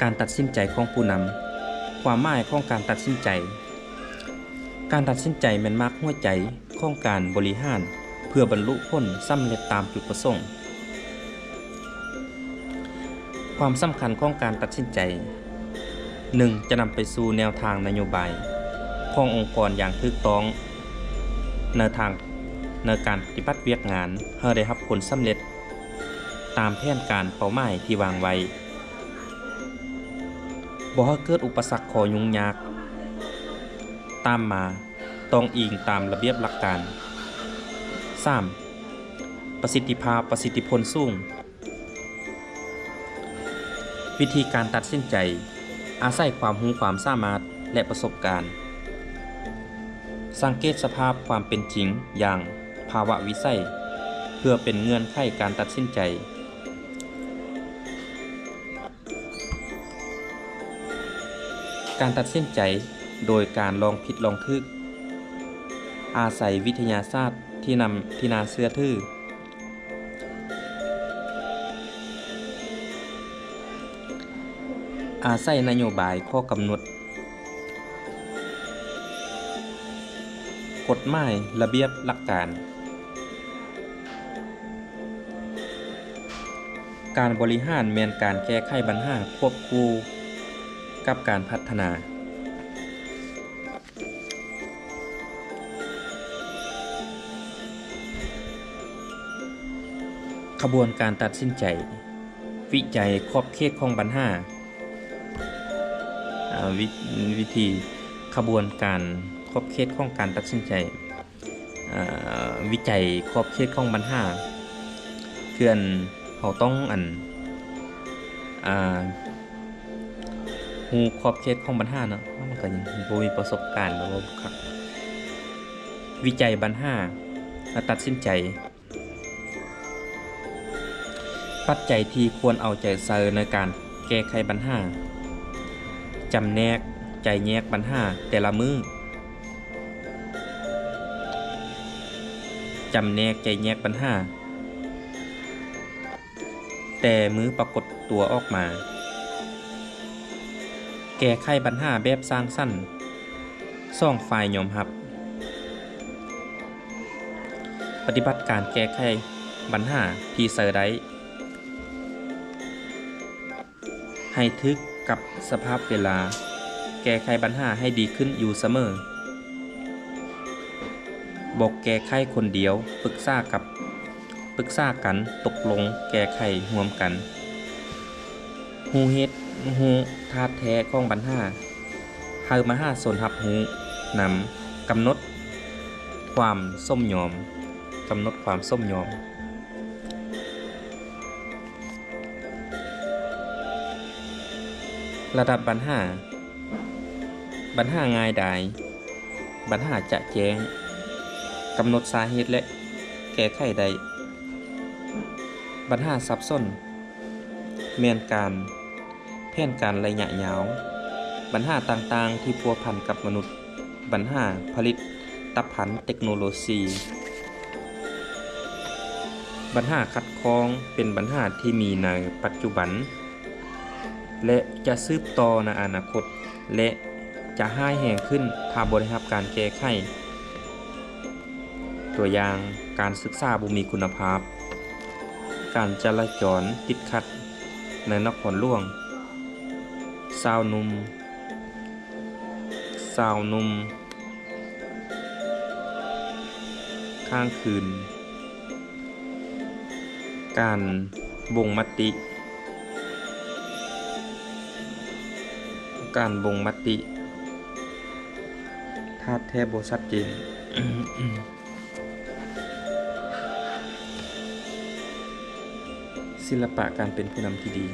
ການຕັດສິນໃຈຂອງຜູ້ນຳ. ຄວາມໝາຍຂອງການຕັດສິນໃຈ. ການຕັດສິນໃຈແມ່ນໝາກຫົວໃຈຂອງການບໍລິຫານ ເພື່ອບັນລຸຜົນສຳເລັດຕາມຈຸດປະສົງ. ຄວາມສຳຄັນຂອງການຕັດສິນໃຈ. ໜຶ່ງ ຈະນຳໄປສູ່ແນວທາງນະໂຍບາຍຂອງອົງກອນຢ່າງຖືກຕ້ອງ ໃນທາງ ໃນການປະຕິບັດວຽກງານໃຫ້ໄດ້ຮັບຜົນສຳເລັດຕາມແຜນການເປົ້າໝາຍທີ່ວາງໄວ້. ບໍ່ໃຫ້ເກີດອຸປະສັກຂໍ້ຫຍຸ້ງຍາກຕາມມາ, ຕ້ອງອີງຕາມລະບຽບຫຼັກການ. ສາມ ປະສິດທິພາບ, ປະສິດທິຜົນສູງ. ວິທີການຕັດສິນໃຈ ອາໄສຄວາມຮູ້ຄວາມສາມາດ ແລະ ປະສົບການ. ສັງເກດສະພາບຄວາມເປັນຈິງຢ່າງພາວະວິໄສ ເພື່ອເປັນເງື່ອນໄຂການຕັດສິນໃຈ. ການຕັດສິນໃຈໂດຍການລອງຜິດລອງຖືກ, ອາໄສວິທະຍາສາດທີ່ນຳ ທີ່ໜ້າເຊື່ອຖື, ອາໄສນະໂຍບາຍ, ຂໍ້ກຳນົດ, ກົດໝາຍ, ລະບຽບ, ຫຼັກການ. ການບໍລິຫານແມ່ນການແກ້ໄຂບັນຫາຄວບຄູ່ກັບການພັດທະນາ. ຂະບວນການຕັດສິນໃຈ, ວິໄຈຂອບເຂດຂອງບັນຫາ. ອາ ວິ ວິທີ ຂະບວນການຂອບເຂດຂອງການຕັດສິນໃຈ. ເອີ ວິໄຈຂອບເຂດຂອງບັນຫາ ຄືອັນ ເຮົາຕ້ອງອັນ ອ່າ ຮູ້ຂອບເຂດຂອງບັນຫາເນາະ, ມັນກໍຍັງບໍ່ມີປະສົບການ ຫຼືວ່າບໍ່ຄັກ. ວິໄຈບັນຫາ ແລະ ຕັດສິນໃຈ. ປັດໄຈທີ່ຄວນເອົາໃຈໃສ່ໃນການແກ້ໄຂບັນຫາ. ຈຳແນກ ໄຈແຍກບັນຫາແຕ່ລະມື້. ຈຳແນກ ໄຈແຍກບັນຫາແຕ່ມື້ປາກົດຕົວອອກມາ. ແກ້ໄຂບັນຫາແບບສ້າງສັນ, ສອງຝ່າຍຍອມຮັບ. ປະຕິບັດການແກ້ໄຂບັນຫາທີ່ໃຊ້ໄດ້. ໃຫ້ຖືກກັບສະພາບເວລາ, ແກ້ໄຂບັນຫາໃຫ້ດີຂຶ້ນຢູ່ສະເໝີ. ບໍ່ແກ້ໄຂຄົນດຽວ, ປຶກສາກັບ ປຶກສາກັນ, ຕົກລົງແກ້ໄຂຮ່ວມກັນ. ຮູ້ເຫດ ຮູ້ທາດແທ້ຂອງບັນຫາ, ໃຫ້ມະຫາຊົນຮັບຮູ້ນຳ. ກຳນົດຄວາມສົມຍອມ, ກຳນົດຄວາມສົມຍອມ. ລະດັບບັນຫາ, ບັນຫາງ່າຍດາຍ, ບັນຫາຈະແຈ້ງ, ກຳນົດສາເຫດ ແລະ ແກ້ໄຂໄດ້. ບັນຫາສັບສົນ ແມ່ນການ ແຜນການໄລຍະຍາວ, ບັນຫາຕ່າງໆທີ່ພົວພັນກັບມະນຸດ, ບັນຫາຜະລິດຕະພັນເຕັກໂນໂລຊີ. ບັນຫາຂັດຂ້ອງເປັນບັນຫາທີ່ມີໃນປັດຈຸບັນ ແລະ ຈະສືບຕໍ່ໃນອະນາຄົດ ແລະ ຈະຮ້າຍແຮງຂຶ້ນຖ້າບໍ່ໄດ້ຮັບການແກ້ໄຂ. ຕົວຢ່າງ, ການສຶກສາບໍ່ມີຄຸນນະພາບ, ການຈະລາຈອນຕິດຂັດໃນນະຄອນຫຼວງ, ຊາວໜຸ່ມ, ຊາວໜຸ່ມຄ້າງຄືນ, ການບົ່ງມະຕິ, ການບົ່ງມະຕິ, ທາດແທ້ບໍ່ຊັດເຈນ. ສິລະປະການເປັນຜູ້ນຳທີ່ດີ.